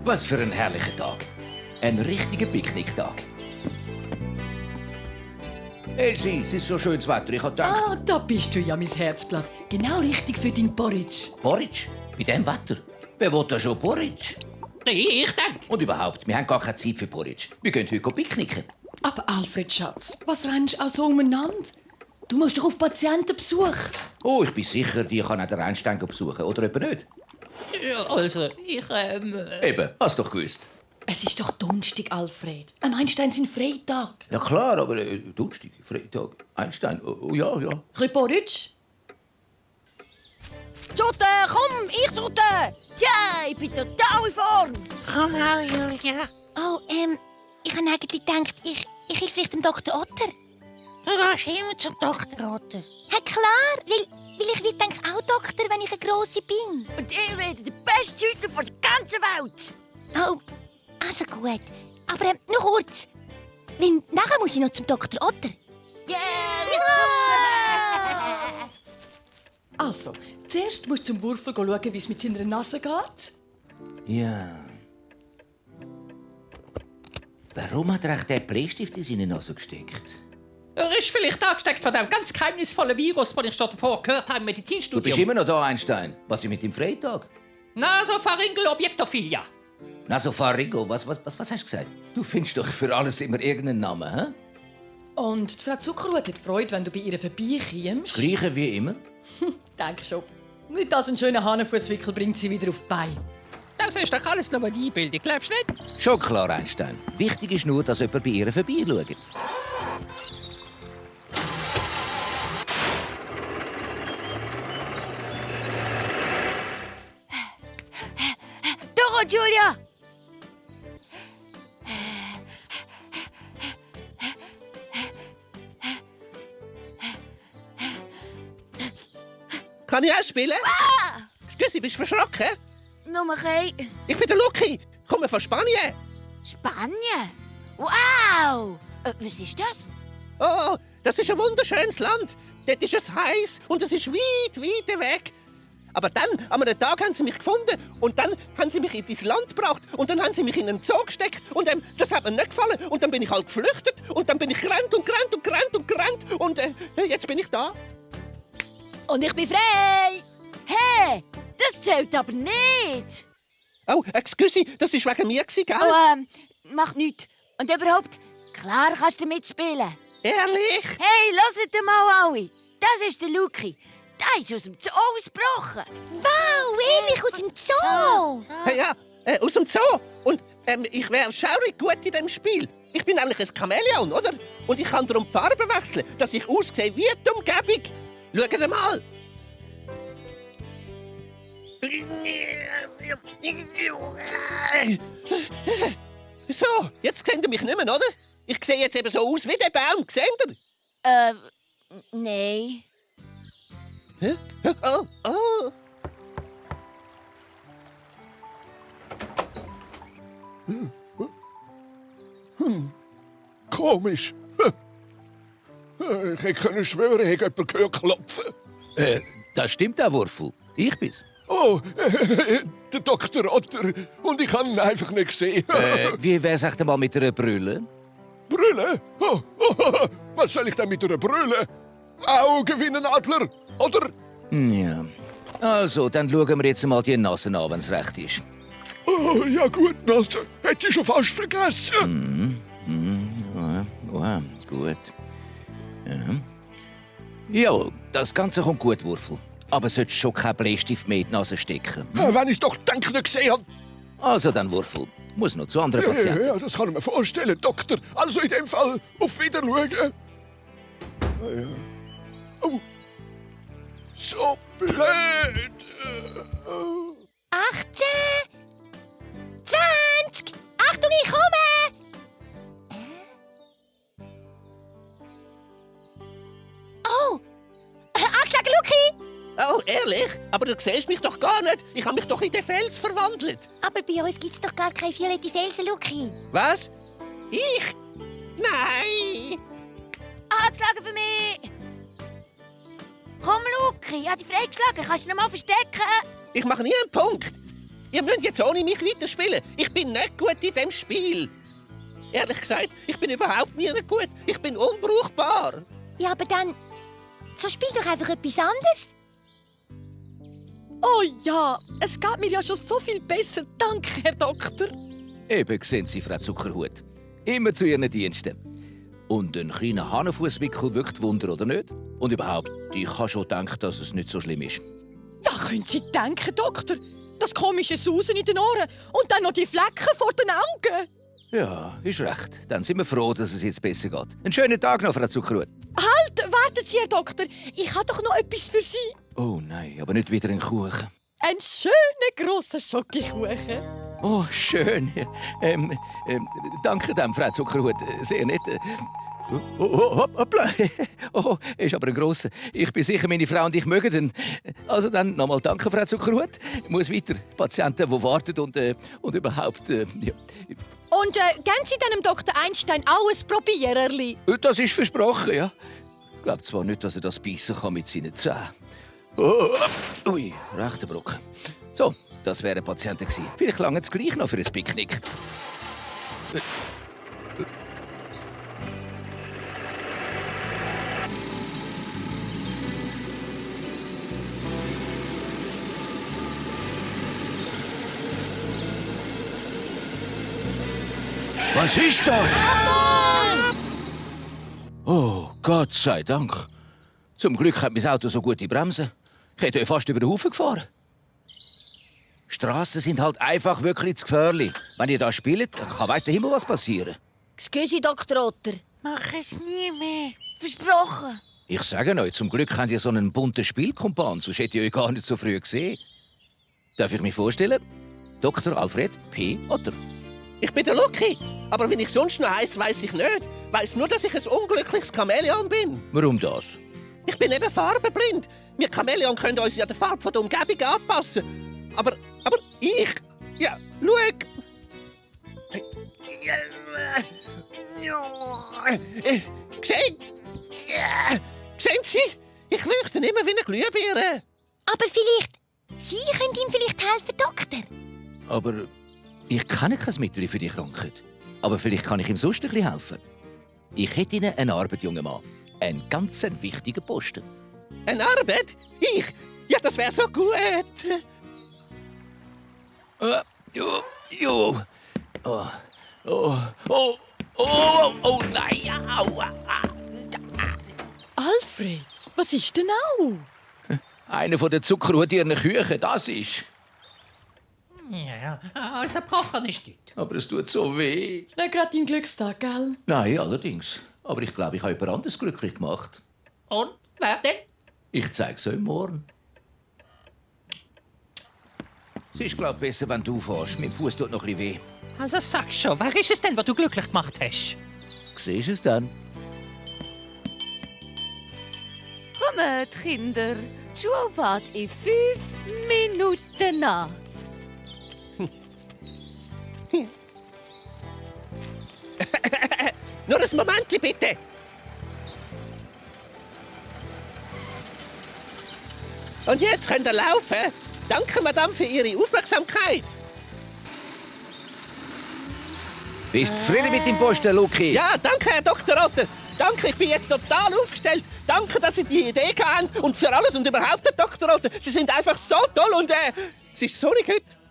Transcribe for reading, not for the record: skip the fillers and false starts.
Was für ein herrlicher Tag. Ein richtiger Picknicktag. Elsie, es ist so schönes Wetter. Ich habe gedacht... Ah, da bist du ja, mein Herzblatt. Genau richtig für dein Porridge. Porridge? Bei diesem Wetter? Wer will da schon Porridge? Ich denke. Und überhaupt, wir haben gar keine Zeit für Porridge. Wir gehen heute picknicken. Aber Alfred, Schatz, was rennst du auch so umeinander? Du musst doch auf Patientenbesuch. Oh, ich bin sicher, die kann auch den Einstein besuchen, oder etwa nicht? Ja, also, Eben, hast doch gewusst. Es ist doch Donnerstag, Alfred. Am Einstein sind Freitag. Ja klar, aber Donnerstag, Freitag, Einstein, oh ja, ja. Ein Porridge? Zotte, komm, ich Zotte! Ja, ich bin total in Form! Komm auch, Julia. Oh, ich habe eigentlich gedacht, ich helfe vielleicht dem Dr. Otter. Du gehst immer zum Dr. Otter. Ja, klar, weil ich werde auch Doktor, wenn ich eine Grosse bin. Und ich werde der beste Schüler von der ganzen Welt. Oh, also gut. Aber noch kurz. Weil nachher muss ich noch zum Dr. Otter. Yeah! Also, zuerst musst du zum Wurfel schauen, wie es mit seiner Nase geht. Ja. Warum hat er echt den Bleistift in seine Nase gesteckt? Er ist vielleicht angesteckt von dem ganz geheimnisvollen Virus, den ich schon davor gehört habe im Du Medizinstudium. bist immer noch da, Einstein. Was ist mit dem Freitag? Nasopharyngelobiektophila. Nasopharyngo, was hast du gesagt? Du findest doch für alles immer irgendeinen Namen, hä? Und die Frau Zuckerhut hat Freude, wenn du bei ihr vorbeikommst. Gleiche wie immer. Denke schon. Nicht als ein schöner Hahnenfußwickel bringt sie wieder auf die Beine. Das ist doch alles nur eine Einbildung, glaubst du nicht? Schon klar, Einstein. Wichtig ist nur, dass jemand bei ihr vorbeischaut. Da kommt Julia! Kann ich auch spielen? Excuse, bist du verschrocken? Nummer 1. Ich bin der Lucky, komme von Spanien. Spanien? Wow! Was ist das? Oh, das ist ein wunderschönes Land. Dort ist es heiß und es ist weit, weit weg. Aber dann, an einem Tag haben sie mich gefunden und dann haben sie mich in dieses Land gebracht und dann haben sie mich in einen Zoo gesteckt und das hat mir nicht gefallen und dann bin ich halt geflüchtet und dann bin ich gerannt und jetzt bin ich da. Und ich bin frei! Hey, das zählt aber nicht! Oh, excuse, das war wegen mir, gell? Oh, macht nichts. Und überhaupt, klar kannst du mitspielen. Ehrlich? Hey, hört mal alle! Das ist der Luki. Der ist aus dem Zoo ausgebrochen. Wow, ehrlich, aus dem Zoo? Hey, ja, aus dem Zoo. Und ich wäre schaurig gut in diesem Spiel. Ich bin nämlich ein Chamäleon, oder? Und ich kann darum die Farbe wechseln, dass ich aussehe wie die Umgebung. Schaut mal. So, jetzt seht ihr mich nicht mehr, oder? Ich sehe jetzt eben so aus wie der Baum. Seht ihr? Nein. Hä? Oh, oh. Komisch. Ich hätte schwören, ich hätte jemanden gehört klopfen. Das stimmt auch, Wurfel. Ich bin's. Oh, der Dr. Otter. Und ich habe ihn einfach nicht gesehen. Wie wär's echt einmal mit einer Brille? Brille? Oh, was soll ich denn mit einer Brille? Augen wie ein Adler, oder? Ja. Also, dann schauen wir jetzt mal die Nase an, wenn's recht ist. Oh, ja gut, Nase. Hätte ich schon fast vergessen. Ja, gut. Ja. Ja, das Ganze kommt gut, Wurfel. Aber solltest schon keinen Bleistift mehr in die Nase stecken. Wenn ich doch denke, nicht gesehen habe. Also dann, Wurfel. Muss noch zu anderen Patienten. Ja, das kann ich mir vorstellen, Doktor. Also in dem Fall auf Wiedersehen. Ja. Oh. So blöd. 18! 20! Achtung, ich komme! Oh! Angeschlagen, Luki! Oh, ehrlich? Aber du siehst mich doch gar nicht. Ich habe mich doch in den Fels verwandelt. Aber bei uns gibt's doch gar keine violette Felsen, Luki. Was? Ich? Nein! Angeschlagen für mich! Komm, Luki, ich habe dich freigeschlagen. Kannst du dich noch mal verstecken? Ich mache nie einen Punkt. Ihr müsst jetzt ohne mich weiterspielen. Ich bin nicht gut in diesem Spiel. Ehrlich gesagt, ich bin überhaupt nie gut. Ich bin unbrauchbar. Ja, aber dann... So spiel doch einfach etwas anderes. Oh ja, es geht mir ja schon so viel besser, danke, Herr Doktor. Eben sehen Sie, Frau Zuckerhut. Immer zu Ihren Diensten. Und ein kleiner Hahnenfußwickel wirkt Wunder, oder nicht? Und überhaupt, ich habe schon gedacht, dass es nicht so schlimm ist. Ja, können Sie denken, Doktor? Das komische Sausen in den Ohren und dann noch die Flecken vor den Augen. Ja, ist recht. Dann sind wir froh, dass es jetzt besser geht. Einen schönen Tag noch, Frau Zuckerhut. Halt, warten Sie, Herr Doktor. Ich habe doch noch etwas für Sie. Oh nein, aber nicht wieder ein Kuchen. Ein schöner, grosser Schokokuchen. Oh, schön. Danke dem, Frau Zuckerhut. Sehr nett. Hoppla. Oh, ist aber ein grosser. Ich bin sicher, meine Frau und ich mögen den. Also dann nochmal danke, Frau Zuckerhut. Ich muss weiter. Patienten, die warten und überhaupt... Ja. Und geben Sie dann dem Dr. Einstein auch ein Probiererli? Das ist versprochen, ja. Ich glaube zwar nicht, dass er das beißen kann mit seinen Zähnen. Oh, ui, rechter Brocken. So, das wären Patienten gewesen. Vielleicht lange es gleich noch für ein Picknick. Was ist das? Oh, Gott sei Dank. Zum Glück hat mein Auto so gute Bremsen. Ich hätte euch fast über den Haufen gefahren. Strassen sind halt einfach wirklich zu gefährlich. Wenn ihr da spielt, kann weiss der Himmel was passieren. Excuse, Dr. Otter. Mach es nie mehr. Versprochen. Ich sage euch, zum Glück habt ihr so einen bunten Spielkumpan, sonst hätte ich euch gar nicht so früh gesehen. Darf ich mich vorstellen? Dr. Alfred P. Otter. Ich bin der Lucky. Aber wie ich sonst noch heiss, weiss ich nicht. Weiss nur, dass ich ein unglückliches Chamäleon bin. Warum das? Ich bin eben farbenblind. Wir Chamäleon können uns ja der Farbe der Umgebung anpassen. Aber ich... Ja, schau. Sehen Sie? Ich leuchte immer wie eine Glühbirne. Aber vielleicht... Sie können ihm vielleicht helfen, Doktor. Aber ich kenne kein Mittel für die Krankheit. Aber vielleicht kann ich ihm sonst ein bisschen helfen. Ich hätte Ihnen eine Arbeit, junger Mann. Einen ganz wichtigen Posten. Eine Arbeit? Ich? Ja, das wäre so gut. Jo. Oh, nein. Aua. Alfred, was ist denn auch? Einer von den Zuckerhut ihren Küchen, das ist. Ja, also gebrochen ist nicht. Aber es tut so weh. Ist nicht gerade dein Glückstag, gell? Nein, allerdings. Aber ich glaube, ich habe jemand anderes glücklich gemacht. Und, wer denn? Ich zeige es euch morgen. Es ist, glaube ich, besser, wenn du fährst. Mein Fuß tut noch ein bisschen weh. Also sag schon, wer ist es denn, was du glücklich gemacht hast? Siehst du es dann? Kommt, Kinder. Die Schule fährt in 5 Minuten an. Nur ein Moment, bitte. Und jetzt könnt ihr laufen. Danke, Madame, für Ihre Aufmerksamkeit. Bist du zufrieden mit dem Posten, Luki? Ja, danke, Herr Dr. Otter. Danke, ich bin jetzt total aufgestellt. Danke, dass Sie die Idee hatten und für alles und überhaupt, Herr Dr. Otter. Sie sind einfach so toll und es ist sonnig heute.